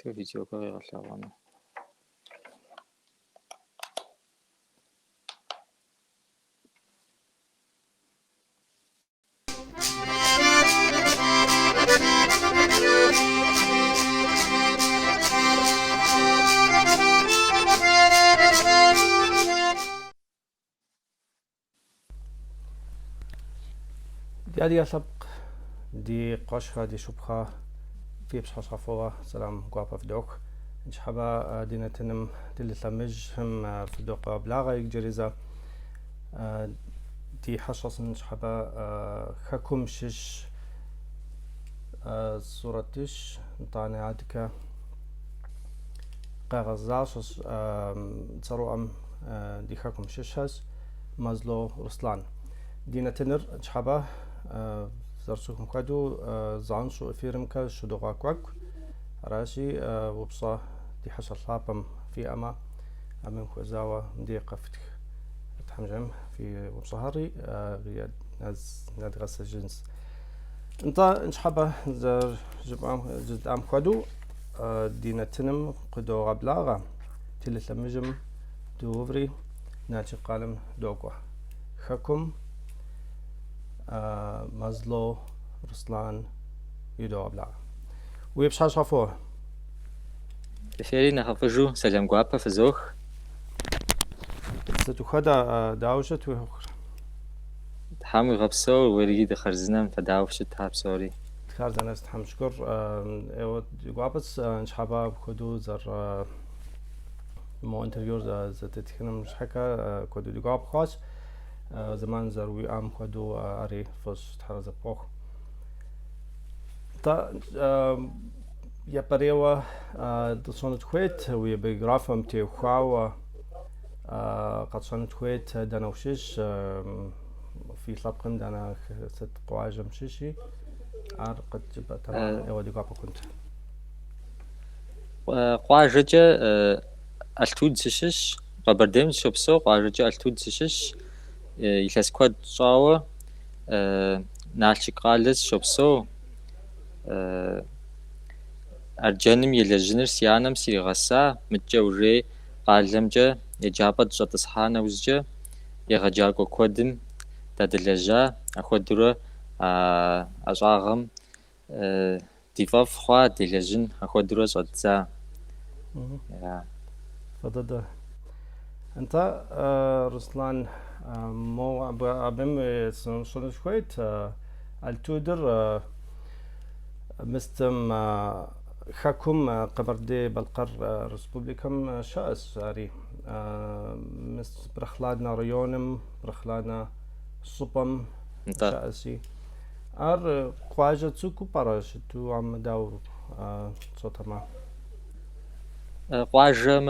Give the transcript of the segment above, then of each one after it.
Видео къигъэлъэгъуэну. Ди адыгэ лъэпкъ, ди къуэшхэ, ди шыпхъухэ, фи пщыхьэщхьэ фӏыуэ сэлам гуапэ фыдох. Ныщхьэбэ ди нэтыным телелъэмыжым фыдогъэблагъэ иджыри зэ. Ди хьэщӏэщ ныщхьэбэ хэкум щыщ сурэтыщӏ, нтӏанэ адэкӏэ къэгъэзащӏэщ цӏэрыӏуэм ди хэкум щыщхэщ Мэзло Руслан. Ди нэтыныр ныщхьэбэ зэрыфцӏыхум хуэдэу занщӏэу эфирымкӏэ щыдогъэкӏуэкӏ. Аращи, упщӏэ ди хьэщӏэ лъапӏэм фиӏэмэ, абым хуэзауэ мыбдеж къэфтх. Тхьэм жиӏэм фи упщӏэхэри нэдгъэсыжынщ. Нтӏэ, ныщхьэбэ зэрыжыпӏам жытӏам хуэдэу ди нэтыным къыдогъэблагъэ, телелъэмыжым доуври Налшык къалэм докӏуэ. Хэкум Мэзло Руслан идогъэблагъэ. Уи пщыхьэщхьэ фӏыуэ. Фэри нэхъыфӏыжу сэлам гуапэ фызох. Сыт ухуэдэ, дауэ щыт уи ӏуэхур? Тхьэм уигъэпсэу, уэри дыхъарзынэм, фэ дауэ фыщыт а псори? Дыхъарзынэщ, Тхьэм шыкур. ӏейуэ ди гуапэщ ныщхьэбэ апхуэдэу зэр мо интервьюр зэтетхыным щхьэкӏэ куэду ди гуапэ хъуащ. Зэман зэрыуиӏам хуэдэу ари фӏыщ, Тхьэр арэзы пхухъу. Нтӏэ, япэрейуэ дытщӏэну тхуейт уи биографием теухуауэ къэтщӏэну тхуейт дэнэ ущыщ, фи лъэпкъым дэнэ сыт къуажэм щыщи, ар къыджепӏэтэмэ, ӏейуэ ди гуапэ хъунт. Къуажэкӏэ Алътуд сыщыщ, Къэбэрдейм сыщопсэу, къуажэкӏэ Алътуд сыщыщ. Илъэс куэд щӏауэ Налшык къалэ сыщопсэу. Арджэным елэжьыныр си анэм сригъэса, мыдкӏэ уже къалэмкӏэ еджапӏэ дыщӏэтӏысхьа нэужькӏэ егъэджакӏуэ куэдым дадэлэжьа, ахуэдурэ а ӏэщӏагъэм ди фӏэфӏ хъуа, делэжьын ахуэдурэ щӏэддза. Фӏы дыдэ. Нтӏэ, Руслан, мо абым сыщӏэну сыхуейт, Алътудыр мыстым хэкум Къэбэрдей-Балъкъэр Республикэм щыӏэщ ари. Мыс Прохладнэ районым, Прохладнэ щӏыпӏэм Нтӏэ. щыӏэщи. Ар къуажэ цӏыкӏуу пӏэрэ щыту амэ дауэ тщӏэтэмэ? Къуажэм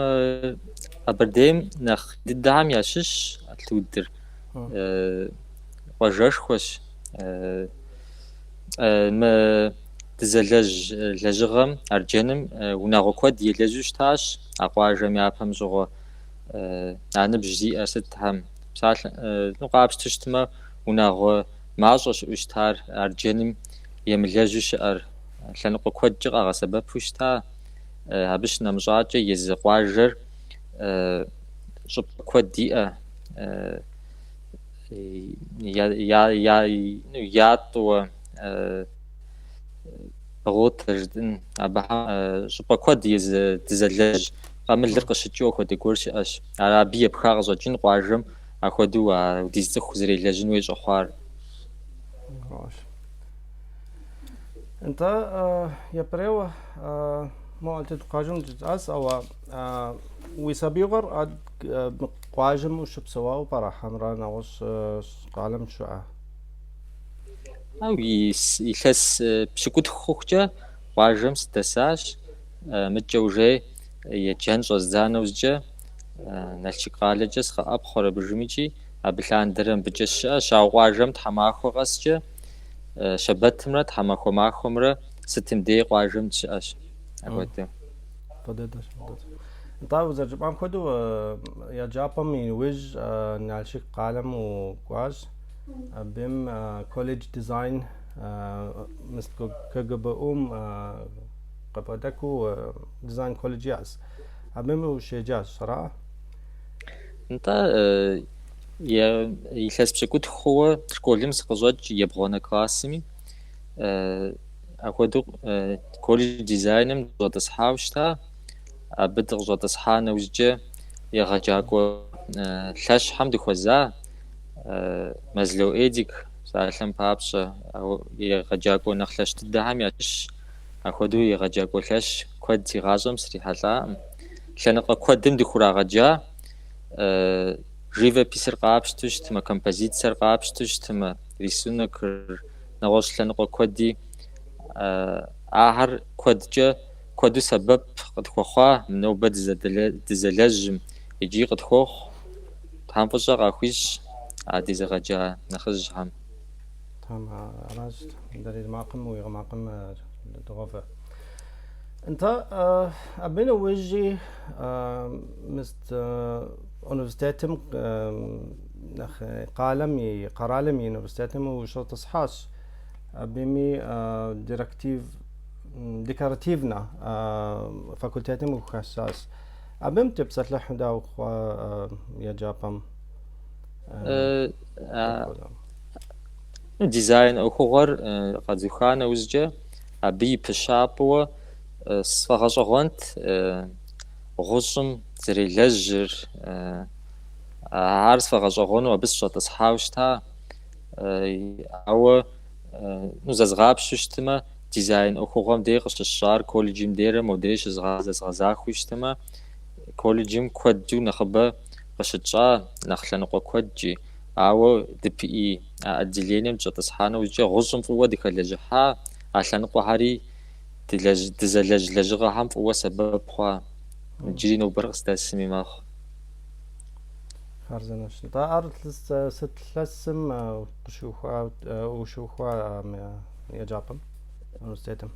Къэбэрдейм нэхъ дыдэхэм ящыщщ Алътудыр. Къуажэшхуэщ. Мы дызэлэжь лэжьыгъэм, арджэным унагъуэ куэд елэжьу щытащ а къуажэм япэм щыгъуэ. А ныбжь зиӏэ сытхэм псалъэ, ну, къапщтэу щытмэ, унагъуэ мащӏэ щыӏэу щытар, арджэным емылэжьу щыӏэр лъэныкъуэ куэдкӏэ къагъэсэбэпу щыта. Абы щынэмыщӏакӏэ езы къуажэр щӏыпӏэ куэд иӏэ, ятӏэуэ, болото жытӏын, абыхэм щӏыпӏэ куэд езы дызэлэжь къамылыр къыщыкӏыу апхуэдэ гуэр щыӏэщ. Ар абы епха къыщӏэкӏын къуажэм апхуэдэу апхуэдиз цӏыху зэрелэжьын хуей щӏэхъуар. Нтӏэ, япэрейуэ мо Алътуд къуажэм жытӏащ, ауэ уи сабийгъуэр къуажэм ущыпсэуауэ пӏэрэ хьэмэрэ нэгъуэщӏ къалэм щыӏэ? Ау илъэс пщыкӏутху хъухукӏэ къуажэм сыдэсащ. Мыдкӏэ уже еджэн щӏэздза нэужькӏэ Налшык къалэкӏэ сыкъэӏэпхъуэр абыжым икӏи абы лъандэрэ мыбыкӏэ сыщыӏэщ. Ауэ къуажэм тхьэмахуэ къэскӏэ щэбэтымрэ тхьэмахуэ махуэмрэ сытым дей къуажэм дыщыӏэщ апхуэдэу. Фӏы дыдэщ, фӏы дыдэщ. Нтӏэ, узэрыжыпӏам хуэдэу, еджапӏэм иужь Налшык къалэм укӏуащ. Абым колледж дизайн КГБУ-м. къыбгъэдэкӏыу дизайн колледж яӏэщ. Абыми ущеджащ, ара? Нтӏэ, илъэс пщыкӏутху хъууэ школым сыкъыщӏэкӏ ебгъуанэ классми, апхуэдэу колледж дизайным дыщӏэтӏысхьауэ щыта. Абы дыкъыщӏэтӏысхьа нэужькӏэ егъэджакӏуэ лъэщхэм дыхуэза, Мэзло Эдик, псалъэм папщӏэ, егъэджакӏуэ нэхъ лъэщ дыдэхэм ящыщщ. Апхуэдэу егъэджакӏуэ лъэщ куэд си гъащӏэм срихьэлӏакъым. Лъэныкъуэ куэдым дыхурагъэджа, живописыр къапщтэу щытмэ, композицэр къапщтэу щытмэ, рисунокыр, нэгъуэщӏ лъэныкъуэ куэди. Ахэр куэдкӏэ куэду сэбэп къытхуэхъуа, нобэ дызэлэжьым икӏи къытхуохъу. Тхьэм фӏыщӏэ къахуищӏ а дезыгъэджа нэхъыжьхэм. Тхьэм аращ, дэри ди макъым уи макъым догъэвэ. Нтӏэ, абы нэужьи мыст университетым нэхъ къалэм и къэралым и университетым ущӏэтӏысхьащ. Абыми директив декоративнэ факультетым ухашащ. Абым тепсэлъыхь дауэ хъуа еджапӏэм? Дизайн ӏуэхугъуэр къэдзуха нэужькӏэ абы и пыщапӏэуэ сфӏэгъэщӏэгъуэнт гъущӏым зэрелэжьыр, ар сфӏэгъэщӏэгъуэну абы сыщӏэтӏысхьауэ щыта. Ауэ зэзгъапщэу щытмэ, дизайн ӏуэхугъуэм дей къыщысщӏар колледжым дейрэ модрей зэзгъэзахуэу щытмэ, колледжым куэду нэхъыбэ къыщытщӏа, нэхъ лъэныкъуэ куэдкӏи. Ауэ ДПИ а отделением дыщӏэтӏысхьа нэужькӏэ гъущӏым фӏыуэ дыхэлэжьыхьа, а лъэныкъуэхэри дызэлэжь лэжьыгъэхэм фӏыуэ сэбэп хъуа. Иджыри нобэр къыздэсми мэхъу. Хъарзынэщ. Нтӏэ, ар сыт илъэсым ущыухуа еджапӏэм, университетым?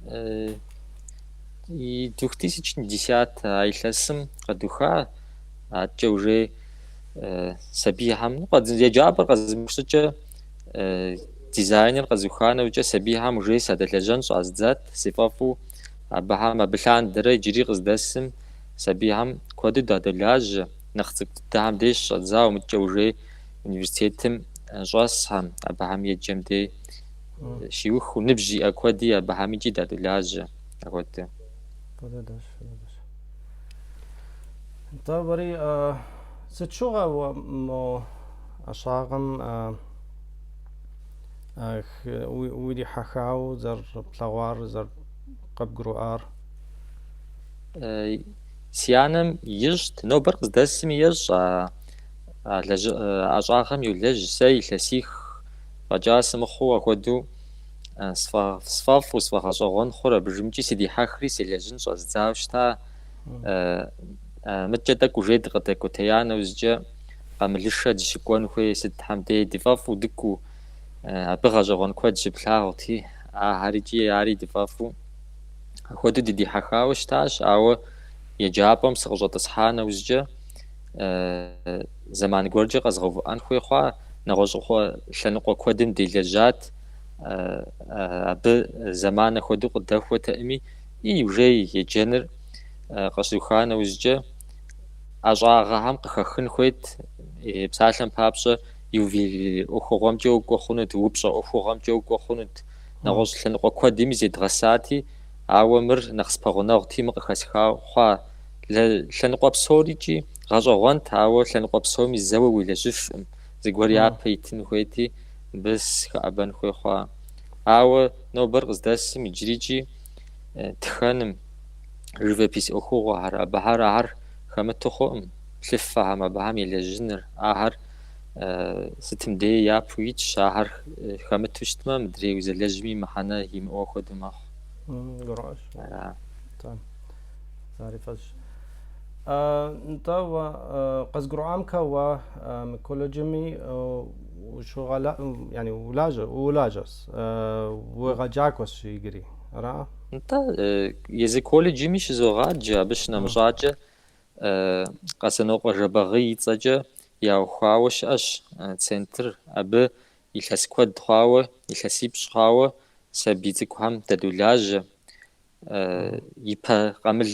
И 2010 а илъэсым къэдуха, адэкӏэ уже сабийхэм, еджапӏэр къэзмыух щӏыкӏэ дизайныр къэзуха нэужькӏэ сабийхэм уже садэлэжьэн щӏэздзат, си фӏэфӏу. Абыхэм абы лъандэрэ иджыри къыздэсым сабийхэм куэду дадолажьэ. Нэхъ цӏыкӏу дыдэхэм деж щыщӏэдзауэ, мыдэкӏэ уже университетым щӏэсхэм, абыхэм еджэм дей щиухыу, ныбжь иӏэ куэди абыхэм икӏи дадолажьэ апхуэдэу. Фӏы дыдэщ, фӏы дыдэщ. Нтӏэ, уэри сыт щыгъуэ уэ мо ӏэщӏагъэм удихьэхауэ зэрыплъэгъуар, зэрыкъыбгурыӏуар? Си анэм ищӏт, нобэр къыздэсми ещӏ а ӏэщӏагъэм йолэжь. Сэ илъэсих фӏэкӏа сымыхъуу апхуэдэу сфӏэфӏу, сфӏэгъэщӏэгъуэн хъур абыжымкӏи сыдихьэхри селэжьын щӏэздзауэ щыта. Мыдэкӏэ тӏэкӏу уже дыкъыдэкӏуэтея нэужькӏэ къамылышэ дыщыкӏуэн хуей сытхэм дей дыфӏэфӏу дыкӏуэу, абы гъэщӏэгъуэн куэд щыплъагъути, ахэр икӏи ари дыфӏэфӏу. Апхуэдэу дыдихьэхауэ щытащ, ауэ еджапӏэм сыкъыщӏэтӏысхьа нэужькӏэ зэман гуэркӏэ къэзгъэувыӏэн хуей хъуа, нэгъуэщӏ лъэныкъуэ куэдым делэжьат, абы зэман апхуэдэу къыдэхуэтэӏыми, и уже еджэныр къэзуха нэужькӏэ ӏэщӏагъэхэм къыхэхын хуейт, псалъэм папщӏэ, ювелир ӏуэхугъуэмкӏэ укӏуэ хъунут, упщӏэ ӏуэхугъуэмкӏэ укӏуэ хъунут. Нэгъуэщӏ лъэныкъуэ куэдми зедгъэсати, ауэ мыр нэхъ спэгъунэгъути, мыр къыхэсха хъуа. Лъэныкъуэ псорикӏи гъэщӏэгъуэнт, ауэ лъэныкъуэ псоми зэуэ уелэжьыфкъым, зыгуэр япэ итын хуейти, мыбы сыхэӏэбэн хуей хъуа. Ауэ нобэр къыздэсым иджырикӏи тхэным, живопись ӏуэхугъуэхэр, абыхэр ахэр хэмыту хъуӏым, плъыфэхэм, абыхэм елэжьыныр, ахэр сытым дей япэу итщ, ахэр хэмыту щытмэ, мыдрей узэлэжьми мыхьэнэ имыӏэу хуэдэу мэхъу. Гурыӏуэщ. Ара. Ари фӏыщ. Нтӏэ, уэ къызгурыӏуамкэ, уэ мы колледжми ущыгъэла, яни улажьэ, улажьэщ, уегъэджакӏуэщ иджыри, ара? Нтӏэ, езы колледжми щызогъаджэ, абы щынэмыщӏакӏэ Къэзанокъуэ Жэбагъы и цӏэкӏэ яухуауэ щыӏэщ центр. Абы илъэс куэд хъуауэ, илъэсипщӏ хъуауэ сабий цӏыкӏухэм дадолажьэ. Ипэ къамыл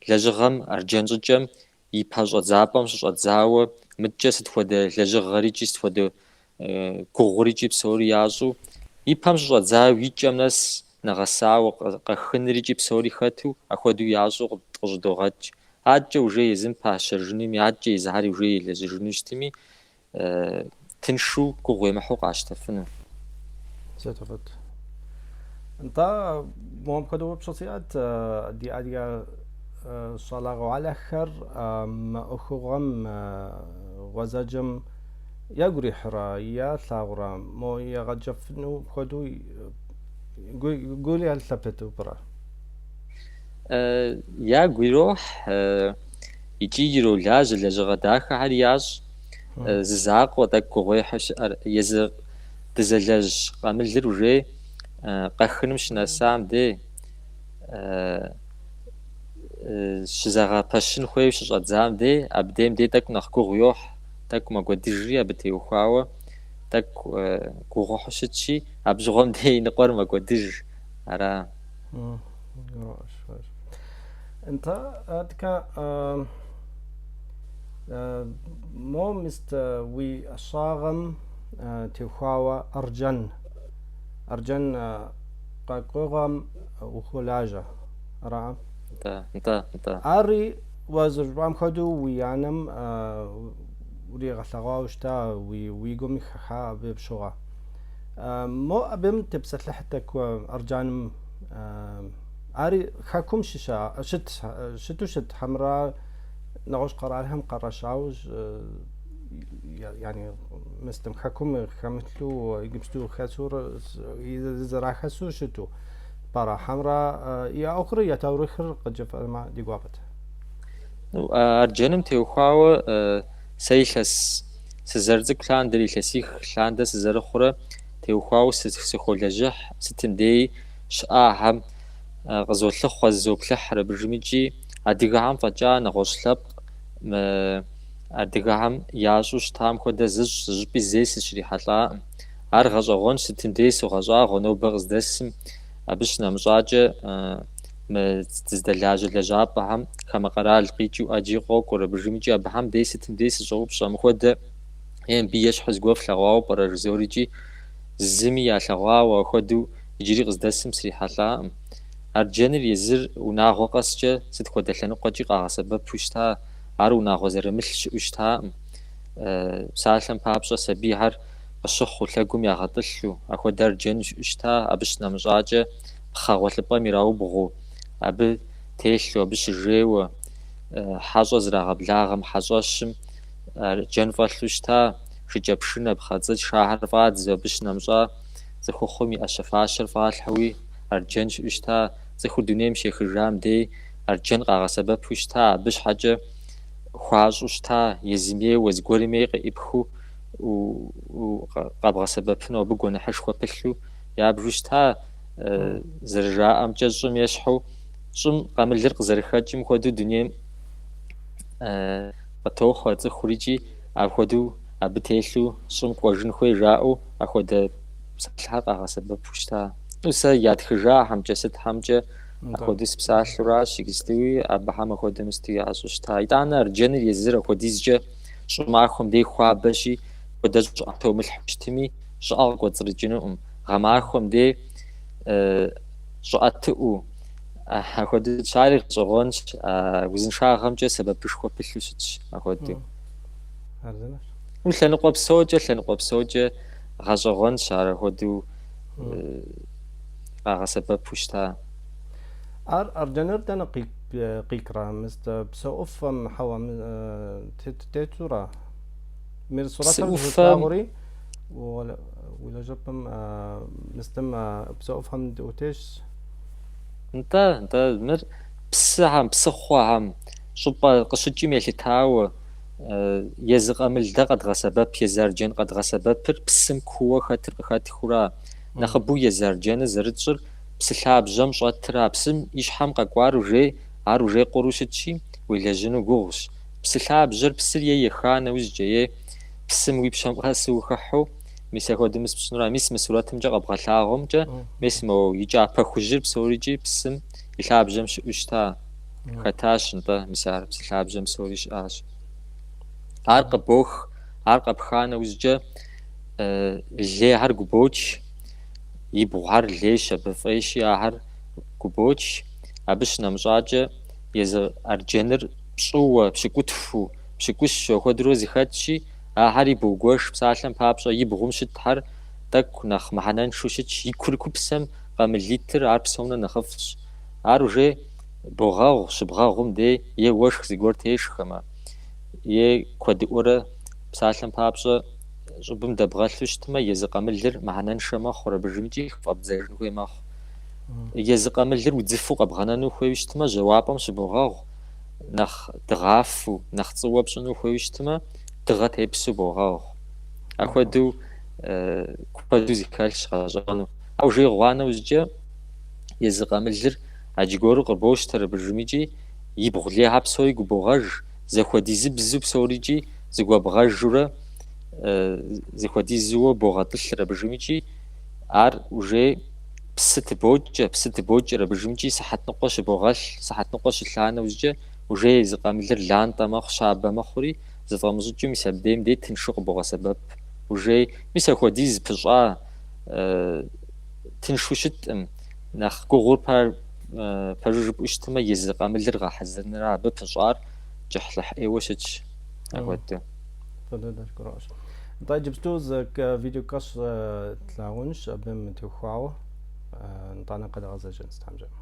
лэжьыгъэм, арджэн щӏыкӏэм и пэщӏэдзапӏэм щыщӏэдзауэ, мыдкӏэ сыт хуэдэ лэжьыгъэр икӏи сыт хуэдэ гугъур икӏи псори ящӏу, и пэм щыщӏэдзауэ и кӏэм нэс нэгъэсауэ къэхыныр икӏи псори хэту, ахуэдэу ящӏу къыщӏыдогъэкӏ. Адэкӏэ уже езым пащэжынуми, адэкӏэ езыхьэри уже елэжьыжыну щытми, тыншу гугъу емыхьу къащтэфыну. Сыту фӏыт. Нтӏэ, мо мыпхуэдэ упщӏэ сиӏэт, ди адыгэ щӏалэгъуалэхэр мы ӏуэхугъуэм гъуэзэджэм ягу ирихьрэ, ялъагъурэ, мо ягъэджэфыну хуэдэу гу лъаптэу пӏэрэ? Ягу ирохь икӏи иролажьэ, лэжьыгъэ дахэхэр ящӏ. Зы закъуэ тӏэкӏу гугъуехьу щыӏэр, езы дызэлэжь къамылыр уже къэхыным щынэсам дей щызэгъэпэщын хуейуэ щыщӏэдзам дей, абдейм дей тӏэкӏу нэхъ гугъу йохь, тӏэкӏу мэкӏуэдыжри абы теухуауэ тӏэкӏу гугъухьу щытщи, абы щыгъуэм дей и ныкъуэр мэкӏуэдыж, ара. Нтӏэ, адэкӏэ мо мис уи ӏэщӏагъэм теухуауэ арджэн, арджэн къэкӏыгъэм ухуолажьэ, ара? Нтӏэ, нтӏэ, нтӏэ. Ари уэ зэрыжыпӏам хуэдэу уи анэм уригъэлъэгъуауэ щыта, уи гум хыхьа абы щыгъуэ. Мо абым тепсэлъыхь тӏэкӏу арджаным ари хэкум щыща, щыт, щыту щыт, хьэмэрэ нэгъуэщӏ къэралхэм кърашауэ, яни мыстым хэкум хэмылъу иджыпсту хэсурэ зэрахэсу щыту пӏэрэ, хьэмэрэ я ӏуэхур, я таурыхъыр къыджепӏэмэ ди гуапэт. Ну, арджэным теухуауэ сэ илъэс сызэрыцӏыкӏу лъандэрэ, илъэсих лъандэ сызэрыхъурэ теухуауэ сыхолэжьыхь, сытым деи щыӏахэм къызолъыхъуэ, зызоплъыхьыр абыжым икӏи адыгэхэм фӏэкӏа нэгъуэщӏ лъэпкъ мы адыгэхэм ящӏу щытам хуэдэ зыщӏ зыщӏыпӏи зэи сыщрихьэлӏакъым. Ар гъэщӏэгъуэнщ, сытым деи согъэщӏагъуэ нобэ къыздэсым. Абы щынэмыщӏакӏэ мы дыздэлажьэ лэжьапӏэхэм хамэ къэрал къикӏыу ӏэджи къокӏуэр абыжым икӏи абыхэм дей сытым дей сыщӏоупщӏэ мыхуэдэ е мыбы ещхьу зыгуэр флъэгъуауэ пӏэрэ жызори икӏи зыми ялъэгъуауэ апхуэдэу иджыри къыздэсым срихьэлӏакъым. Арджэныр езыр унагъуэ къэскӏэ сыт хуэдэ лъэныкъуэкӏи къагъэсэбэпу щыта, ар унагъуэ зэрымылъ щыӏэу щытакъым. Псалъэм папщӏэ, сабийхэр къыщыхъуу, лъэгум ягъэтӏылъу, апхуэдэ арджэну щыӏэу щыта, абы щынэмыщӏакӏэ пхъэ гъуэлъыпӏэм ираубгъуу, абы телъу, абы щыжейуэ, хьэщӏэ зрагъэблагъэм, хьэщӏэщым арджэн фӏэлъу щыта, шыкӏэпшынэ, пхъэцӏыч, ахэр фӏадзэу, абы щынэмыщӏа цӏыхухъум и ӏэщэ-фащэр фӏалъхьэуи арджэн щыӏэу щыта, цӏыхур дунейм щехыжам дей арджэн къагъэсэбэпу щыта, абы щхьэкӏэ хуащӏу щыта, езым ейуэ зыгуэрым ей къеӏыпхыу къэбгъэсэбэпыну абы гуэныхьышхуэ пылъу ябжу щыта, зэрыжаӏэмкӏэ щӏым ещхьу, щӏым къамылыр къызэрыхэкӏым хуэдэу дунейм къытохъуэ цӏыхур икӏи апхуэдэу абы телъу щӏым кӏуэжын хуей жаӏэу апхуэдэ псалъэхэр къагъэсэбэпу щыта. Ну, сэ ятхыжахэмкӏэ, сытхэмкӏэ апхуэдэу сыпсалъэуращ иджыстуи, абыхэм апхуэдэу мысту ящӏу щыта. Итӏанэ арджэныр езыр апхуэдизкӏэ щӏымахуэм дей хуабэщи, хуэдэ щӏыӏэ томылъхьэу щытми, щӏыӏэ къыкӏуэцӏрыкӏынукъым. Гъэмахуэм дей щӏыӏэтыӏэу апхуэдэу щытщ. Ари гъэщӏэгъуэнщ, узыншагъэмкӏэ сэбэпышхуэ пылъу щытщ апхуэдэу. Ну, лъэныкъуэ псокӏэ, лъэныкъуэ псокӏэ гъэщӏэгъуэнщ ар апхуэдэу къагъэсэбэпу щыта. Ар арджэныр дэнэ къикӏрэ? Мис псы ӏуфэм хьэуэ тетурэ? Мир Псы сурэтым ӏуфэм зыщытлъагъури уи лэжьапӏэм мыстым псы ӏуфэм утетщ. Нтӏэ, нтӏэ, мыр псыхэм, псыхъуэхэм, щӏыпӏэ къыщыкӏым елъытауэ езы къамыл дэ къэдгъэсэбэп, езы арджэн къэдгъэсэбэпыр псым кууэ хэтыр къыхэтхыура. Нэхъыбэу езы арджэныр зэрытщӏыр псы лъабжьэм щӏэтыра, псым и щхьэм къэкӏуар уже, ар уже къуру щытщи, уелэжьыну гугъущ. Псы лъабжьэр псыр е еха нэужькӏэ, е псым уи пщэм къэсу ухыхьэу. Мис ахуэдэу мис пщӏынура, мис мы сурэтымкӏэ къэбгъэлъагъуэмкӏэ, мис мо и кӏапэ хужьыр псорикӏи псым и лъабжьэм щыӏэу щыта. Хэтащ, нтӏэ, мис ар псы лъабжьэм псори щыӏащ. Ар къыбох, ар къэпха нэужькӏэ лейхэр губоч, ибгъухэр лейщ, абы фӏейщи, ахэр губоч. Абы щынэмыщӏакӏэ езы арджэныр пщӏыуэ, пщыкӏутхуу, пщыкӏущу апхуэдэурэ зэхэтщи, Ахэри богуэш, псалъэм папщӏэ, и бгъум щытхэр тӏэкӏу нэхъ мыхьэнэншэу щытщ, и кур купсэм къамыл итыр ар псом нэ нэхъыфӏщ. Ар уже богъэгъу, щыбгъэгъум дей е уэшх зыгуэр тешхэмэ, е куэдыӏуэрэ, псалъэм папщӏэ, щӏыбым дэбгъэлъу щытмэ, езы къамылыр мыхьэнэншэ мэхъур, абыжым икӏи хыфӏэбдзэжын хуей мэхъу. Езы къамылыр удзыфэу къэбгъэнэну хуейуэ щытмэ, жьауапӏэм щыбогъэгъу, нэхъ дыгъафэу, нэхъ цӏууэ пщӏыну хуейуэ щытмэ, дыгъэ тепсу богъэгъу. Апхуэдэу куэду зэхэлъщ гъэщӏэгъуэну. Ауэ уже гъуа нэужькӏэ езы къамылыр аджыгуэру къыбощтэр абыжым икӏи ибгъу лейхэр псори губогъэж, зэхуэдизыбзу псорикӏи зыгуэбгъэжурэ зэхуэдизууэ богъэтӏылъыр абыжым икӏи ар уже псы тыбокӏэ, псы тыбокӏэр абыжым икӏи сыхьэт ныкъуэ щыбогъэлъ, сыхьэт ныкъуэ щылъа нэужькӏэ уже езы къамылыр лантӏэ мэхъу, щабэ мэхъури, зыфӏэмыщӏыкӏыу мис абдейм дей тыншу къыбогъэсэбэп. Уже мис апхуэдиз пыщӏа тыншу щыткъым, нэхъ гугъур пэжу жыпӏэу щытмэ, езы къамылыр гъэхьэзырыныра, абы пыщӏар кӏыхьлӏыхь ӏейуэ щытщ апхуэдэу. Фӏы дыдэщ, гурыӏуэщ. Нтӏэ, иджыпсту зы видео кӏэщӏ тлъагъунщ абым теухуауэ, нтӏанэ къэдгъэзэжынщ тхьэм жиӏэмэ.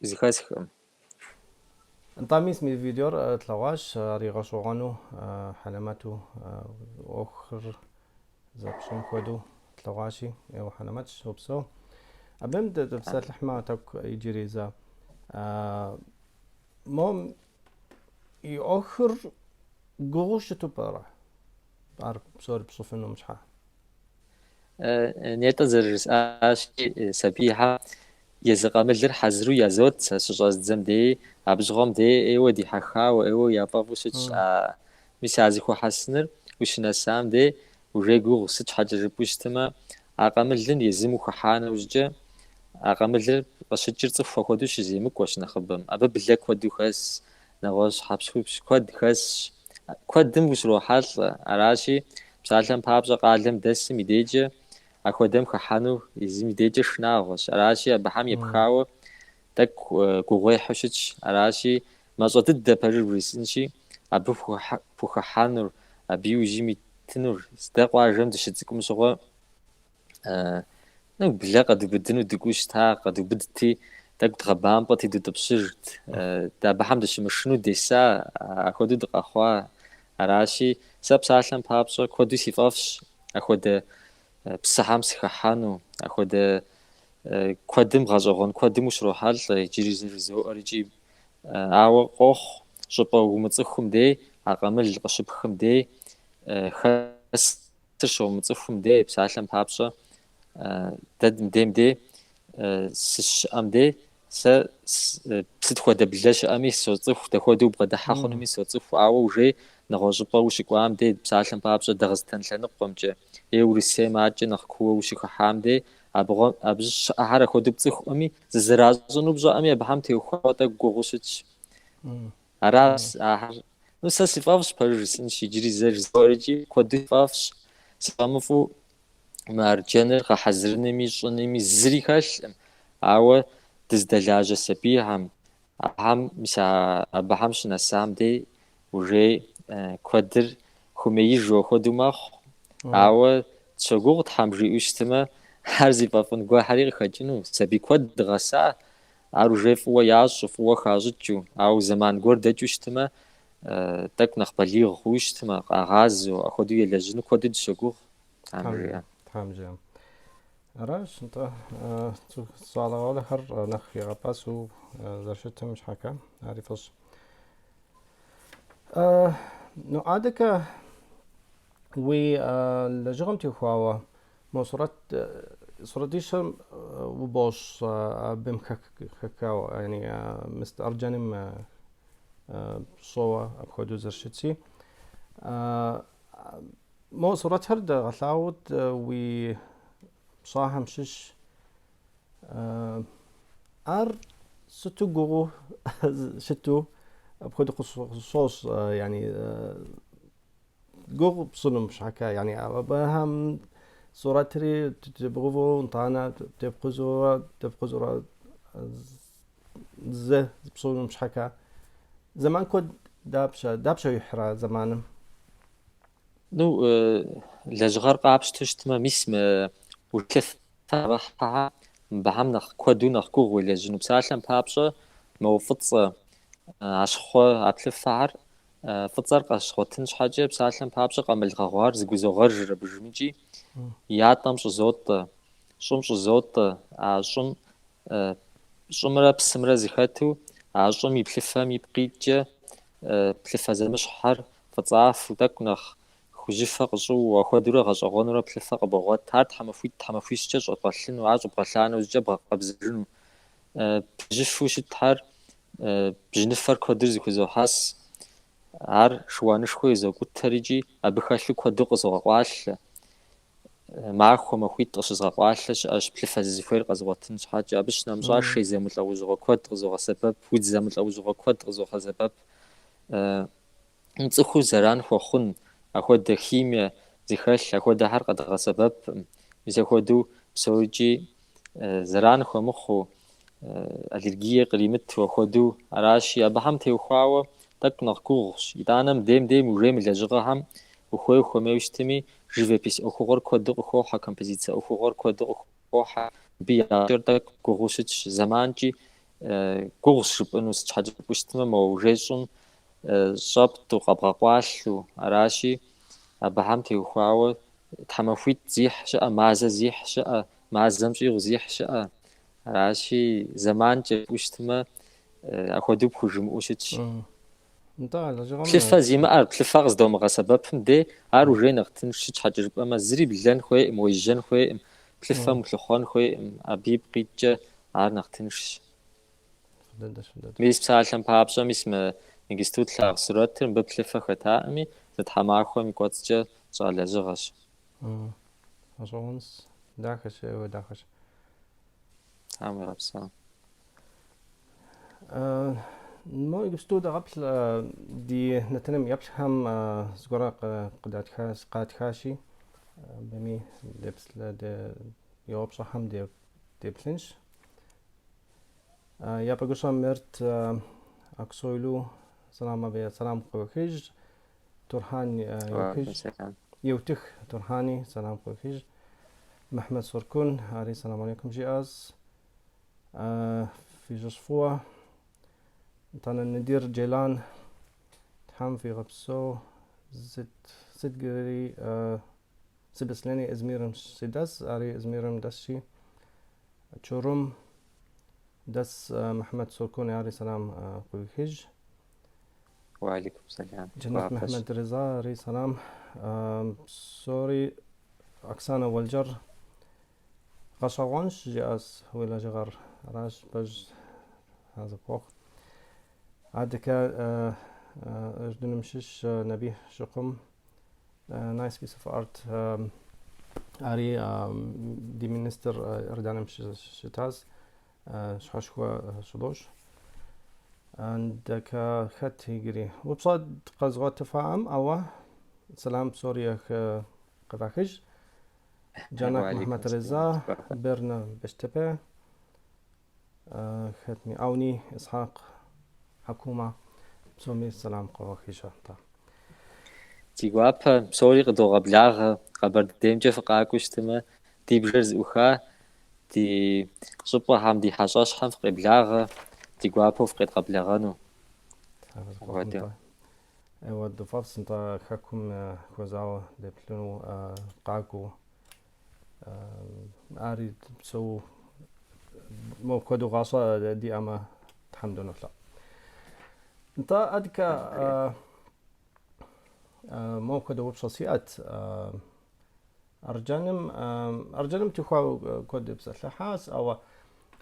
Зыхэсхкъым. Нтӏэ, мис мы видеор тлъэгъуащ, ари гъэщӏэгъуэну, хьэлэмэту ӏуэхухэр зэрыпщӏым хуэдэу тлъэгъуащи, ӏейуэ хьэлэмэтщ, упсэу. Абым дытепсэлъыхьмэ тӏэкӏу иджыри зэ. Мом и ӏуэхур гугъуу щыту пӏэрэ? Ар псори пщӏыфынум щхьэ? Нетӏэ зэрыжысӏащи, сабийхэм езы къамылыр хьэзыру язот сэ щыщӏэздзэм деи, абы щыгъуэм деи ӏейуэ дихьэхауэ, ӏейуэ яфӏэфӏу щытщ. Мис а зыхуэхьэсыныр ущынэсам дей уже гугъу сыт щхьэкӏэ жыпӏэу щытмэ, а къамылым езым ухыхьа нэужькӏэ, а къамылыр къыщыкӏыр цӏыху апхуэдэу щыземыкӏуэщ нэхъыбэм. Абы блэ куэду хэс, нэгъуэщӏ хьэпщхупщ куэд хэсщ. Куэдым ущрохьэлӏэ. Аращи, псалъэм папщӏэ, къалэм дэсым и дежкӏэ апхуэдэм хыхьэну езым и дежкӏэ шынагъуэщ. Аращи, абыхэм епхауэ тӏэкӏу гугъуехьу щытщ. Аращи, мащӏэ дыдэ пэжыр бжесӏэнщи, абы пхухыхьэнур, абы иужьым итынур. Дэ къуажэм дыщыцӏыкӏум щыгъуэ Ну, блэ къэдубыдыну дыкӏуэу щыта, къэдубыдти, тӏэкӏу дгъэбампӏэти дутӏыпщыжт. Дэ абыхэм дыщымышыну деса, ахуэдэу дыкъэхъуа. Аращи, сэ псалъэм папщӏэ куэду си фӏэфӏщ ахуэдэ псыхьэм сыхыхьэну, ахуэдэ куэдым гъэщӏэгъуэн куэдым ущрохьэлӏэ, иджыри зэ жызоӏэр икӏи ауэ къохъу щӏыпӏэ умыцӏыхум дей, а къамыл къыщыпхым дей хэс Сыр щомыцӏыхум дей, псалъэм папщӏэ, дэ мыдейм дей сыщыӏэм дей, сэ сыт хуэдэ блэ щыӏэми соцӏыху, дапхуэдэу убгъэдыхьэ хъунуми соцӏыху, ауэ уже нэгъуэщӏ щӏыпӏэ ущыкӏуам дей, псалъэм папщӏэ, Дагъыстэн лъэныкъуэмкӏэ е Урысейм адэкӏэ нэхъ кууэ ущыхыхьам дей, абы щыӏэхэр апхуэдэу пцӏыхуӏыми, зызэращӏыну пщӏэӏыми, абыхэм теухуауэ тӏэкӏу гугъуу щытщ. Аращ ахэр. Ну, сэ си фӏэфӏщ, пэжу жысӏэнщ, иджыри зэ жызоӏэр икӏи куэду си фӏэфӏщ. Си фӏэмыфӏу мы арджэныр гъэхьэзырынми щӏынми зыри хэлъкъым, ауэ дыздэлажьэ сабийхэм, абыхэм, мис абыхэм щынэсам дей уже куэдыр хумеижу апхуэдэу мэхъу. Ауэ дыщогугъ Тхьэм жиӏэу щытмэ, ар зи фӏэфӏын гуэрхэри къыхэкӏыну. Сабий куэд дгъэса, ар уже фӏыуэ ящӏу, фӏыуэ хащӏыкӏыу, ауэ зэман гуэр дэкӏыу щытмэ, тӏэкӏу нэхъ балигъ хъууи щытмэ, къагъазэу, апхуэдэу елэжьыну куэду дыщогугъ, Тхьэм жиӏэ. Тхьэм жиӏэ. Аращ, нтӏэ, щӏалэгъуалэхэр нэхъ егъэпӏэсу зэрыщытым щхьэкӏэ, ари фӏыщ. Ну, адэкӏэ уи лэжьыгъэм теухуауэ мо сурэт сурэтищэм убощӏ абым хэхауэ, яни мыст арджэным пщӏыуэ апхуэдэу зэрыщытси. Мо сурэтхэр дэгъэлъагъут уи пщӏахэм щыщ. Ар сыту гугъуу щыту апхуэдэу къысщощӏ, яни гугъу пщӏынум щхьэкӏэ, яни абыхэм сурэтри тебгъэувэу, нтӏанэ тепкъузэурэ, тепкъузэурэ зы пщӏынум щхьэкӏэ. Зэман куэд дапщэ, дапщэ ихьрэ зэманым? Ну, лэжьыгъэр къапщтэу щытмэ, мис мы плъыфэ мыбыхэм нэхъ куэду нэхъ гугъу уелэжьыну псалъэм папщӏэ, мо фӏыцӏэ, а щхъуэ, а плъыфэхэр фӏыцӏэр къэзгъуэтын щхьэкӏэ, псалъэм папщӏэ, къамыл гъэгъуар зыгузогъэжыр абыжым икӏи ятӏэм щӏызотӏэ, щӏым щӏызотӏэ, а щӏым щӏымрэ псымрэ зэхэту, а щӏым и плъыфэм ипкъ иткӏэ плъыфэ зэмыщхьхэр фӏыцӏафэу, тӏэкӏу нэхъ хужьыфэ къыщӏыуэу, апхуэдэурэ гъэщӏэгъуэнурэ плъыфэ къыбогъуэт. Ар тхьэмахуитӏ, тхьэмахуищкӏэ щӏэбгъэлъыну, ар щӏыбгъэлъа нэужькӏэ бгъэкъэбзэжыну. Плъыжьыфэу щытхэр, бжьыныфэр куэдыр зыхузохьэс. Ар шыуанышхуэ изокӏутэр икӏи абы хэлъу куэду къызогъэкъуалъэ. Махуэ, махуитӏ къыщызгъэкъуалъэ щыӏэщ плъыфэ сызыхуейр къэзгъуэтын щхьэкӏэ. Абы щынэмыщӏа шей зэмылӏэужьыгъуэ куэд къызогъэсэбэп, удз зэмылӏэужьыгъуэ куэд къызогъэсэбэп. Цӏыхур зэран хуэхъун, ахуэдэ химие зыхэлъ, ахуэдэхэр къэдгъэсэбэпкъым. Мис ахуэдэу псорикӏи зэран хуэмыхъуу, аллергие къримыту ахуэдэу аращи, абыхэм теухуауэ тӏэкӏу нэхъ гугъущ. Итӏанэ мыдейм дей уже мы лэжьыгъэхэм ухуей ухуэмейуэ щытми, живопись ӏуэхугъуэр куэду къыхохьэ, композицэ ӏуэхугъуэр куэду къыхохьэ. Абы и кӏэр тӏэкӏу гугъуу щытщ. Зэманкӏи гугъущ жыпӏэну, сыт щхьэкӏэ жыпӏэу щытмэ, мо уже щӏым щӏэптӏу, къэбгъэкъуалъэу аращи, абыхэм теухуауэ тхьэмахуитӏ зихь щыӏэ, мазэ зихь щыӏэ, мазэм щӏигъу зихь щыӏэ. Аращи, зэманкӏэ жыпӏэу щытмэ, апхуэдэу пхужымыӏэу щытщ. Нтӏэ, а лэжьыгъэм Плъыфэ зимыӏэр, плъыфэ къыздомыгъэсэбэпым дей, ар уже нэхъ тынш сыт щхьэкӏэ жыпӏэмэ, зыри блэн хуейкъым, уежьэн хуейкъым, плъыфэм улъыхъуэн хуейкъым, абы ипкъ иткӏэ ар нэхъ тыншщ. Фӏы дыдэщ, фӏы дыдэщ. Мис псалъэм папщӏэ, мис мы иджысту тлъагъу сурэтыр, мыбы плъыфэ хэтаӏыми, зы тхьэмахуэм и кӏуэцӏкӏэ тщӏа лэжьыгъэщ. Гъэщӏэгъуэнщ, дахэщ, ӏейуэ дахэщ. Тхьэм уигъэпсэу. Мо иджыпсту дэгъэплъ ди нэтыным еплъхэм зыгуэрэ къатхащи, абыми я упщӏэхэм деплъынщ. Япэ гущэ Мерт Аксойлу сэлам абы сэлам къыуехыж, Турхьан еухыж, Еутых Турхьани сэлам къыуехыж, Мыхьмэт Соркун ари сэлам алейкум жиӏащ, фи жэщ фӏыуэ, итӏанэ Надир Джелан Тхьэм фигъэпсэу, сытгри Сыбеслъэней Измирым сыдэс, ари Измирым дэсщи, Чорум дэс Мыхьмэт Соркун ари сэлам къыуехыж. Уалейкум сэлам. Джэнэт Мыхьмэд Реза ари сэлам. Псори Оксанэ Уэлджэр гъэщӏэгъуэнщ жиӏащ уи лэжьыгъэр. Аращ пэж зыхуохъу. Адэкӏэ Ӏэрдыным щыщ Набих Щыкъум Nice piece of art ари ди министр Иорданием щытащ, щхьэшхуэ щыдощӏ. Андэкэ хэт иджыри? Упщӏэ къэзгъуэтыфаӏым, ауэ сэлам псори къывахыж. Джанак Уалейкум Мухьэмэд сэлам. Реза, Бернэ Бещтепе, хэтми Ауни Исхьэкъ Хьэкумэ, псоми сэлам къывахыж атӏэ. Ди гуапэ, псори къыдогъэблагъэ, Къэбэрдеймкӏэ фыкъакӏуэу щытмэ, ди бжэр зэӏуха, ди щӏыпӏэхэм, ди хьэщӏэщхэм фыкъеблагъэ, ди гуапэу фыкъедгъэблэгъэну. Апхуэдэу. Ӏейуэ дыфӏэфӏщ, нтӏэ, хэкум хуэзауэ деплъыну къакӏуэу. Ари псэу мопхуэдэу гъащӏэ диӏэмэ, Тхьэм дынолъэӏу. Нтӏэ, адэкӏэ мопхуэдэ упщӏэ сиӏэт. Арджэным, арджэным теухуауэ куэд депсэлъыхьащ, ауэ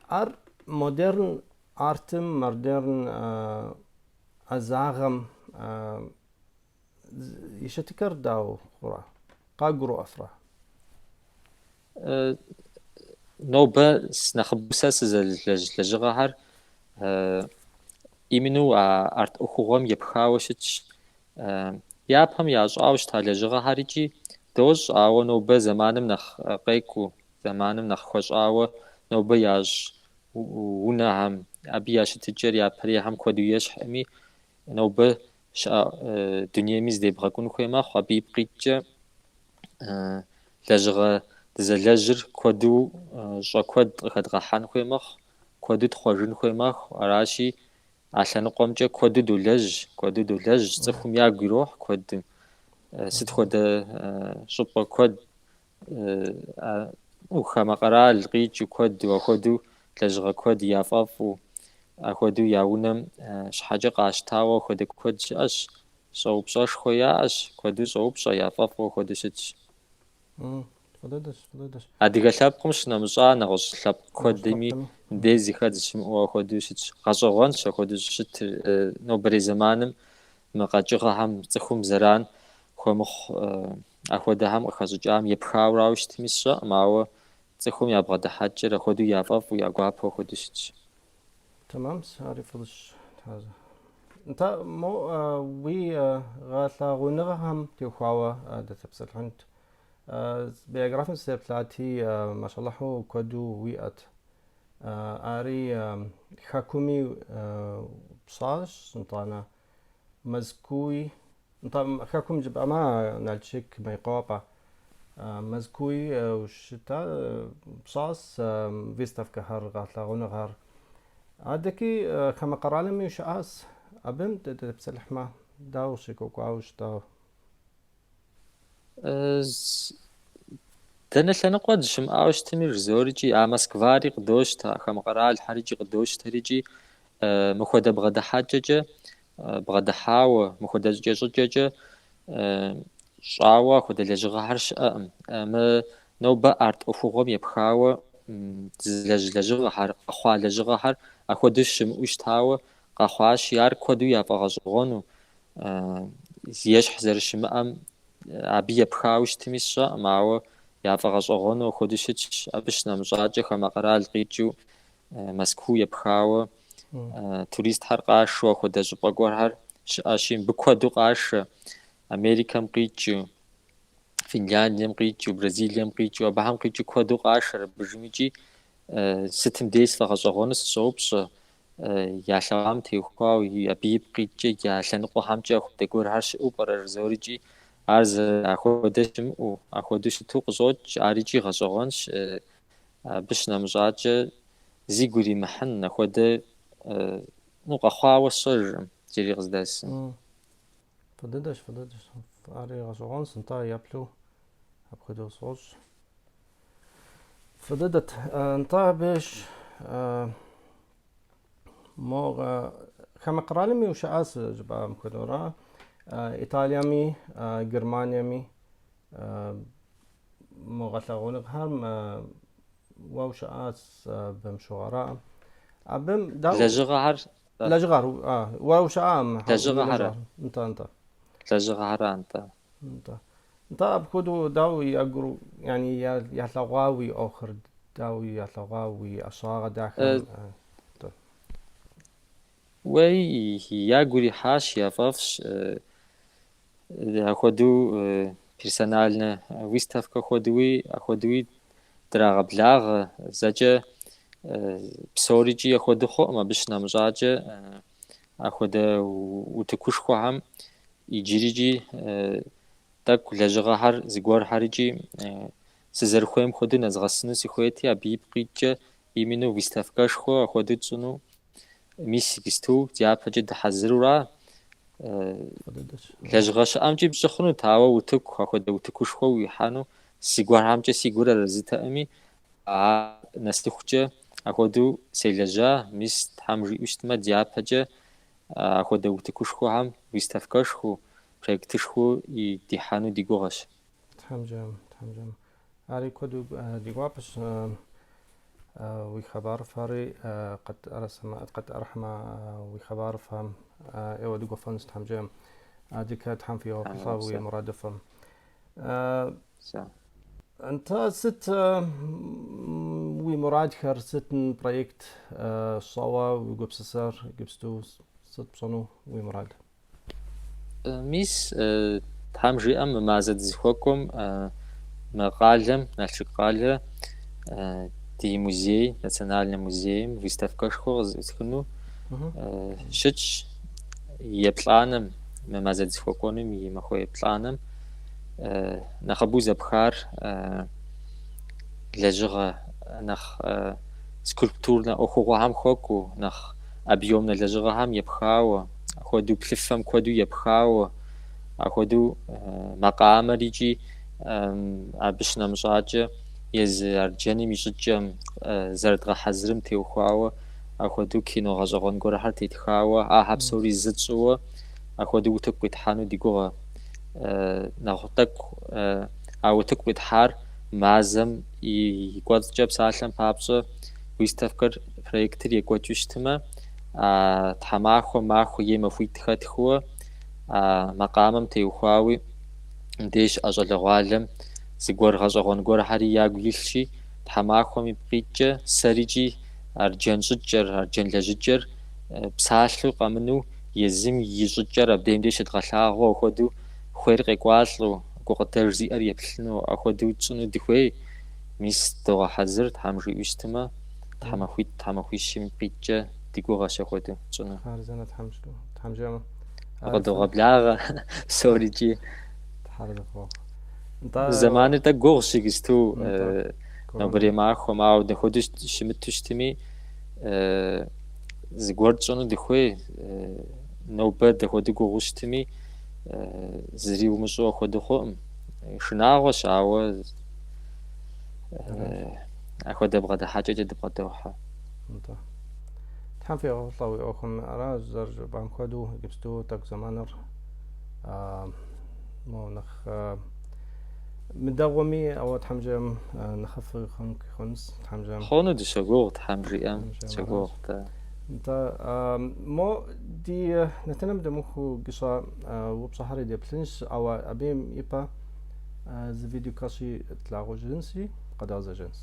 ар модерн артым, модерн ӏэзагъэм и щытыкӏэр дауэ хъурэ? Къагурыӏуэфрэ? Нобэ нэхъыбэу сэ сызэлэжь лэжьыгъэхэр именно а арт ӏуэхугъуэм епхауэ щытщ. Япэм ящӏауэ щыта лэжьыгъэхэр икӏи дощӏ, ауэ нобэ зэманым нэхъ къекӏуу, зэманым нэхъ хуэщӏауэ нобэ ящӏ унэхэм, абы я щытыкӏэр япэрейхэм куэду ещхьми, нобэ щыӏэ дунейми зыдебгъэкӏун хуей мэхъу. Абы ипкъ иткӏэ лэжьыгъэ дызэлэжьыр куэду щӏэ куэд къыхэдгъэхьэн хуей мэхъу, куэду тхъуэжын хуей мэхъу. Аращи, а лъэныкъуэмкӏэ куэду долэжь, куэду долэжь, цӏыхум ягу ирохь куэдым. Сыт хуэдэ щӏыпӏэ куэд хамэ къэрал къикӏыу куэду, ахуэдэу лэжьыгъэ куэд яфӏэфӏу, ахуэдэу я унэм щхьэкӏэ къащтауэ ахуэдэ куэд щыӏэщ, щӏэупщӏэшхуэ яӏэщ, куэду щӏоупщӏэ, яфӏэфӏу ахуэдэу щытщ. Фӏы дыдэщ, фӏы дыдэщ. Адыгэ лъэпкъым щынэмыщӏа нэгъуэщӏ лъэпкъ куэдми мыбдеж зыхэдз щымыӏэу ахуэдэу щытщ. Гъэщӏэгъуэнщ ахуэдэу щӏыщытыр. Нобэрей зэманым мы къэкӏыгъэхэм цӏыхум зэран хуэмыхъу ахуэдэхэм къыхэщӏыкӏам епхауэрауэ щытми сщӏэкъым, ауэ цӏыхум я бгъэдыхьэкӏэр ахуэдэу яфӏэфӏу, я гуапэу ахуэдэу щытщ. Тэмэмщ, ари фӏыщ. Нтӏэ, мо уи гъэлъэгъуэныгъэхэм теухуауэ дытепсэлъыхьынт. Биографием сеплъати, машаллахьу куэду уиӏэт. Ари хэкуми пщӏащ, нтӏанэ Мэзкууи, нтӏэ, хэкум жыпӏэмэ, Налшык, Мейкъуапэ. Мэзкууи ущыта пщӏащ выставкэхэр, гъэлъэгъуэныгъэр. Адэкӏи хамэ къэралми ущыӏащ. Абым дытепсэлъыхьмэ, дауэ щекӏуэкӏуауэ щыта? Дэнэ лъэныкъуэ дыщымыӏауэ щытми жызор икӏи, а Москвари къыдощтэ, а хамэ къэралхэр икӏи къыдощтэр икӏи мыхуэдэ бгъэдыхьэкӏэкӏэ бгъэдыхьауэ, мыхуэдэ щӏыкӏэ-щӏыкӏэкӏэ щӏауэ апхуэдэ лэжьыгъэхэр щыӏэкъым. Мы нобэ арт ӏуэхугъуэм епхауэ дызэлэжь лэжьыгъэхэр, къэхъуа лэжьыгъэхэр апхуэдэу щымыӏэу щытауэ къэхъуащи, ар куэду яфӏэгъэщӏэгъуэну, ещхь зэрыщымыӏэм абы епхауэ щытми сщӏэкъым, ауэ яфӏэгъэщӏэгъуэну апхуэдэу щытщ. Абы щынэмыщӏакӏэ хамэ къэрал къикӏыу Мэзкуу епхауэ туристхэр къашэу апхуэдэ щӏыпӏэ гуэрхэр щыӏэщи, мыбы куэду къашэ Америкэм къикӏыу, Финляндием къикӏыу, Бразилием къикӏыу, абыхэм къикӏыу куэду къашэр абыжым икӏи сытым дей сфӏэгъэщӏэгъуэну сыщӏоупщӏэ ялъэгъуам теухуауэ, абы ипкъ иткӏэ я лъэныкъуэхэмкӏэ апхуэдэ гуэрхэр щыӏэу пӏэрэ жызор икӏи ар апхуэдэ щымыӏэу, апхуэдэу щыту къыщӏокӏ, ар икӏи гъэщӏэгъуэнщ. Абы щынэмыщӏакӏэ зигу иримыхьын апхуэдэ ну, къэхъуауэ сщӏэжкъым иджыри къыздэсым. Фӏы дыдэщ, фӏы дыдэщ. Ари гъэщӏэгъуэнщ, нтӏэ, еплъу апхуэдэу сфӏощӏ. Фӏы дыдэт. Нтӏэ, абыж мо хамэ къэралми ущыӏащ жыпӏам хуэдэура? Италиеми, Германиеми мо гъэлъэгъуэныгъэхэм уэ ущыӏащ абым щыгъуэ, ара? Абым дауэ? Лэжьыгъэхэр Лэжьыгъэр, уэ ущыӏам? Лэжьыгъэхэр. Нтӏэ, нтӏэ. Лэжьыгъэхэр, нтӏэ. Нтӏэ. Нтӏэ, апхуэдэу дауэ ягуру, яни ялъэгъуа уи ӏуэхур, дауэ ялъэгъуа уи ӏэщӏагъэ дахэм? Нтӏэ. Уей, ягу ирихьащ, яфӏэфӏщ. Ахуэдэу персональнэ выставкэ хуэдэуи, ахуэдэуи драгъэблагъэ. Зэкӏэ псорикӏи ахуэдэу хъуӏым, абы щынэмыщӏакӏэ ахуэдэ утыкушхуэхэм иджырикӏи тӏэкӏу лэжьыгъэхэр зыгуэрхэр икӏи сызэрыхуейм хуэдэу нэзгъэсыну сыхуейти, абы ипкъ иткӏэ именно выставкэшхуэ ахуэдэу тщӏыну мис иджысту дяпэкӏэ дыхьэзырура. Лэжьыгъэ щыӏэмкӏи пщӏы хъунут, ауэ утыку, ахуэдэ утыкушхуэ уихьэну зыгуэрхэмкӏэ си гур арэзытэӏыми, ар нэсыхукӏэ ахуэдэу селэжьа, мис Тхьэм жиӏэу щытмэ, дяпэкӏэ ахуэдэ утыкушхуэхэм выставкэшхуэу, проектышхуэу дихьэну ди гугъэщ. Тхьэм жиӏэм, Тхьэм жиӏэм. Ари куэду ди гуапэщ, уи хъыбарыфӏхэри къытӏэрыхьэмэ, уи хъыбарыфӏхэм ӏейуэ дыгуфӏэнщ, Тхьэм жиӏэм. Адэкӏэ Тхьэм фигъэхъулӏэ уи мурадыфӏым. Нтӏэ, сыт уи мурадхэр, сыт проект щӏэуэ уи гупсысэр иджыпсту сыт пщӏэну уи мурад? Мис, Тхьэм жиӏэм, мы мазэ дызыхуэкӏуэм мы къалэм, Налшык къалэ, ди музей, национальнэ музейм выставкэшхуэ къызэӏутхыну щытщ. Еплӏанэм, мы мазэ дызыхуэкӏуэнум и махуэ еплӏанэм нэхъыбэу зэпхар лэжьыгъэ нэхъ скульптурнэ ӏуэхугъуэхэм хуэкӏуэу, нэхъ объемнэ лэжьыгъэхэм епхауэ, апхуэдэу плъыфэм куэду епхауэ, апхуэдэу макъамэр икӏи абы щынэмыщӏакӏэ езы арджэным и щӏыкӏэм зэрыдгъэхьэзырым теухуауэ, апхуэдэу кино гъэщӏэгъуэн гуэрхэр тетхауэ, ахэр псори зы тщӏыуэ, апхуэдэу утыку къитхьэну ди гугъэ. Нэгъу тӏэкӏу а утыку къитхьар мазэм и кӏуэцӏкӏэ псалъэм папщӏэ выставкэр проектыр екӏуэкӏыу щытмэ, а тхьэмахуэ, махуэ е махуитӏ хэтхыуэ а макъамэм теухуауи мыбдеж щыӏэ щӏалэгъуалэм зыгуэр гъэщӏэгъуэн гуэрхэри ягу илъщи, тхьэмахуэм ипкъ иткӏэ сэрикӏи арджэн щӏыкӏэр, арджэн лэжьыкӏэр псалъэу къэмынэу езым и щӏыкӏэр абдейм деж щыдгъэлъагъуэу апхуэдэу хуейр къекӏуалӏэу, гукъыдэж зиӏэр еплъыну апхуэдэу тщӏыну дыхуей. Мис догъэхьэзыр, Тхьэм жиӏэу щытмэ, тхьэмахуитӏ, тхьэмахуищым ипкъ иткӏэ ди гугъэщ апхуэдэу тщӏыну. Хъарзынэ Тхьэм жиӏэмэ. Къыдогъэблагъэ псорикӏи. Тхьэр зэфӏох. Нтӏэ. Зэманыр тӏэкӏу гугъущ иджысту нобэрей махуэм, ауэ дапхуэдэу щымыту щытми, зыгуэр тщӏыну дыхуей. Нобэ дапхуэдэу гугъуу щытми, зыри умыщӏэу апхуэдэу хъуӏым. Шынагъуэщ, ауэ Апхуэдэ бгъэдыхьэкӏэкӏэ дыбгъэдохьэ. Нтӏэ. Тхьэм фигъэхъулӏэ уи ӏуэхум. Аращ зэрыжыпӏам хуэдэу, иджыпсту тӏэкӏу зэманыр мо нэхъ мыдэгъуэми, ауэ Тхьэм жиӏэм нэхъыфӏ хъунщ, Тхьэм жиӏэм. Хъуну дыщогугъ, Тхьэм жиӏэм, дыщогугъ, дэ. Нтӏэ, мо ди нэтыным дымыхуу гыщӏэ упщӏэхэри деплъынщ, ауэ абы ипэ Зы видео кӏэщӏи тлъагъужынщи, къэдгъэзэжынщ.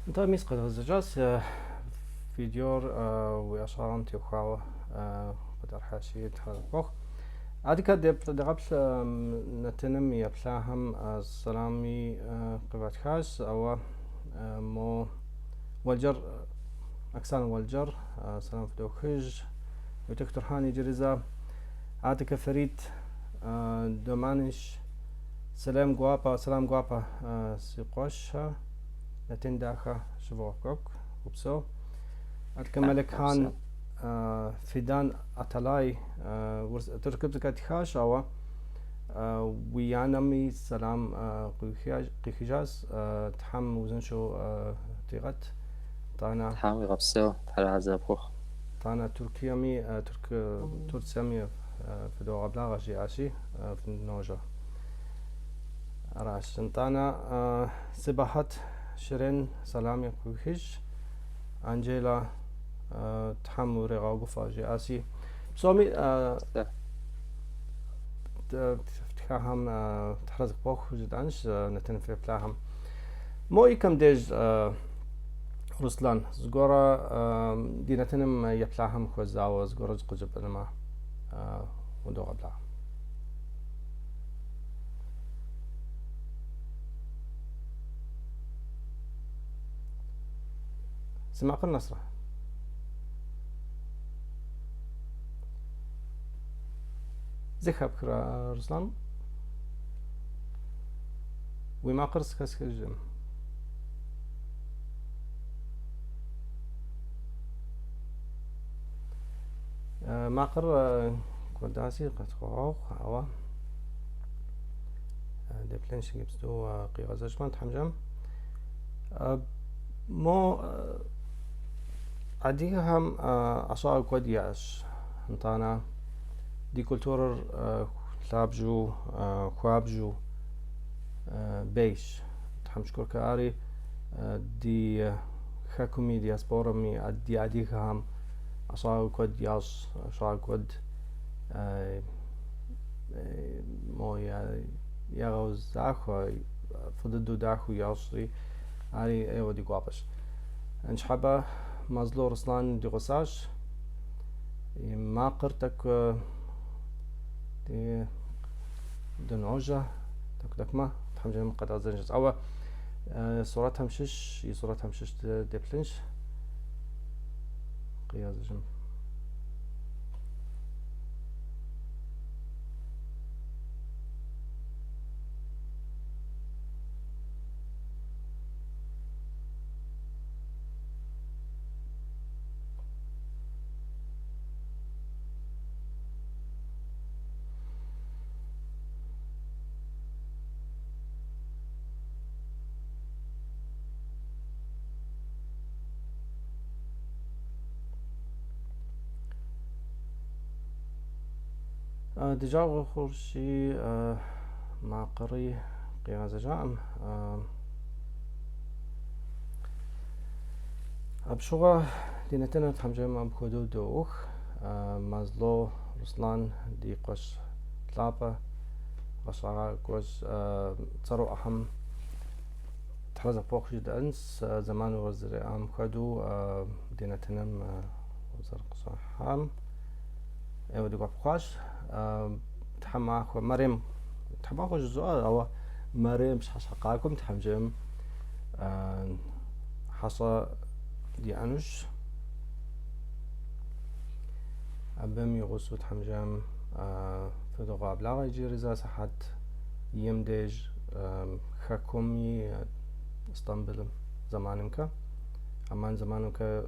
Нтӏэ, мис къэдгъэзэжащ видеор уи ӏэщӏагъэм теухуауэ къытӏэрыхьащи, Тхьэр къохъу. Адэкӏэ дегъэплъ нэтыным еплъахэм сэлами къыватхащ, ауэ мо Уэлджэр, Оксанэ Уэлджэр, сэлам фыдохыж. Уэтэх Турхьан иджыри зэ. Атыкэ Ферит, Доманиш, сэлам гуапэ, сэлам гуапэ, си къуэшхэ, нэтын дахэ щывогъэкӏуэкӏ, упсэу. Атыкэ Меликхан, Фидан Аталай, тыркубзэкӏэ тхащ, ауэ уи анэми сэлам къуихыжащ, Тхьэм узыншэу дигъэт. Итӏанэ. Тхьэм уигъэпсэу, Тхьэр арэзы пхухъу. Итӏанэ Туркиеми, Турциями фыдогъэблагъэ жиӏащи, фыножьэ. Аращ. Итӏанэ Сибахьэт Ширен сэлами къуихыж. Анжела Тхьэм уригъэгуфӏэ жиӏащи. Псоми фтхахэм Тхьэр зыхуэхъу жытӏэнщ, нэтын феплъахэм. Мо икэм деж Руслан, зыгуэрэ ди нэтыным еплъахэм хуэзауэ зыгуэрэ къыджепӏэнумэ удогъэблагъэ. Си макъыр нэсрэ? Зэхэпхрэ, Руслан? Уи макъыр зэхэсхыжым. Макъыр кӏуэдаси къытхуэгъэгъу, ауэ деплъынщ иджыпсту къигъэзэжмэ Тхьэм жиӏэм. Мо адыгэхэм ӏэщӏагъэ куэд яӏэщ. Нтӏанэ ди культурэр лъабжьу, хуабжьу бейщ. Тхьэм шыкуркэ ари ди хэкуми, диаспорами, ди адыгэхэм ӏэщӏагъэ куэд ящӏ, ӏэщӏагъэ куэд мо ягъэзахуэ, фӏы дыдэу дахэу ящӏри, ари ӏейуэ ди гуапэщ. Ныщхьэбэ Мэзло Руслан ди гъусащ. И макъыр тӏэкӏу ди дыножьэ, тӏэкӏу-тӏэкӏумэ, Тхьэм жиӏэм къэдгъэзэжынщ. Ауэ сурэтхэм щыщ, и сурэтхэм щыщ деплъынщ. Къигъэзэжын. Ди жагъуэ хъурщи, макъри къигъэзэжаӏым. Апщыгъуэ ди нэтыныр Тхьэм жиӏэм апхуэдэу доух. Мэзло Руслан ди къуэш лъапӏэ ӏэщӏагъакӏуэ цӏэрыӏуэхэм Тхьэр зэпохъу жытӏэнщ, зэман узэриӏам хуэдэу ди нэтыным узэрыкъыщӏыхьам. ӏейуэ ди гуапэ хъуащ. Тхьэмахуэ, мэрем, тхьэмахуэ жызоӏэ, ауэ мэрем пщыхьэщхьэ къакӏуэм Тхьэм жиӏэм хьэщӏэ диӏэнущ. Абым и гъусэу Тхьэм жиӏэм фыдогъэблагъэ иджыри зэ сыхьэт им деж хэкуми Истамбылым зэманымкэ, Амман зэманымкэ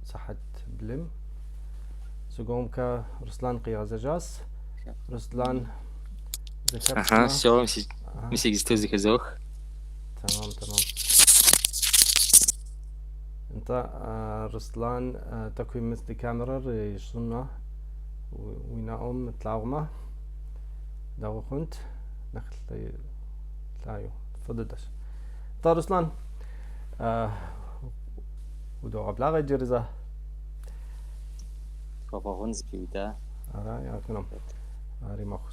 сыхьэт блым. Сыгугъэмкэ Руслан къигъэзэжащ. Руслан Аха, всё, мис иджыпсту зэхызох. Тэмэм, тэмэм. Нтӏэ, Руслан, тӏэкӏуи мис ди камерэр ищӏынмэ, уи нэӏум тлъагъумэ, дэгъуэ хъунт, нэхъ лъагэу, фӏы дыдэщ. Нтӏэ, Руслан, удогъэблагъэ иджыри зэ. Тхуэгъэгъун зэпиуда. Ара, яхыным. Ари мэхъу.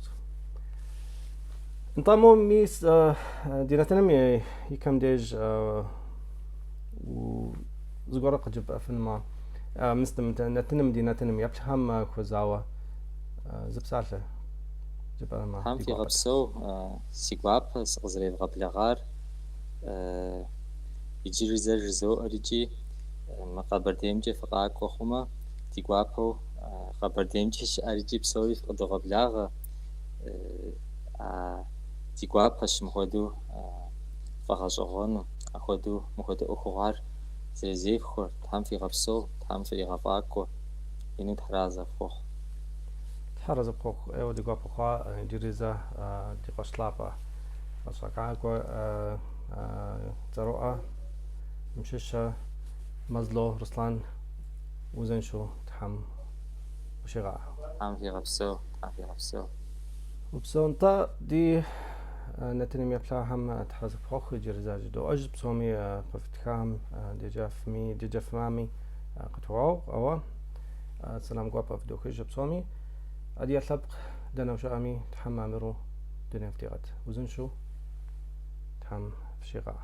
Нтӏэ, мо мис ди нэтыным и кэм деж зыгуэрэ къыджепӏэфынумэ, мис нэтыным, ди нэтыным еплъхэм хуэзауэ зы псалъэ жыпӏэмэ. Тхьэм фигъэпсэу, си гуапэ сыкъызэревгъэблэгъар. Иджыри зэ жызоӏэр икӏи мы Къэбэрдеймкӏэ фыкъакӏуэ хъумэ, ди гуапэу Къэбэрдеймкӏэ щыӏэр икӏи псори фыкъыдогъэблагъэ. Ди гуапэщ мыхуэдэу фӏэгъэщӏэгъуэну, ахуэдэу мыхуэдэ ӏуэхугъуэр зэрызефхуэр, Тхьэм фигъэпсэу, Тхьэм фригъэфӏакӏуэ, ину Тхьэразэ фхухъу. Тхьэразэ пхухъу, ӏейуэ ди гуапэ хъуа иджыри зэ ди къуэш лъапӏэ гъэзэщӏакӏуэ цӏэрыӏуэ щыщэ Мэзло Руслан узыншэу Тхьэм ущигъэӏэ. Тхьэм фигъэпсэу, Тхьэм фигъэпсэу. Упсэу, нтӏэ, ди нэтыным еплъахэм Тхьэразэ фхухъу иджыри зэ жыдоӏэж, псоми къыфтхахэм деджэфми, деджэфмами къытхуэгъэгъу, ауэ сэлам гуапэ фыдохыж псоми. Адыгэ лъэпкъ дэнэ ущыӏэми Тхьэм мамыру дунейм фытигъэт. Узыншэу Тхьэм фщигъэӏэ.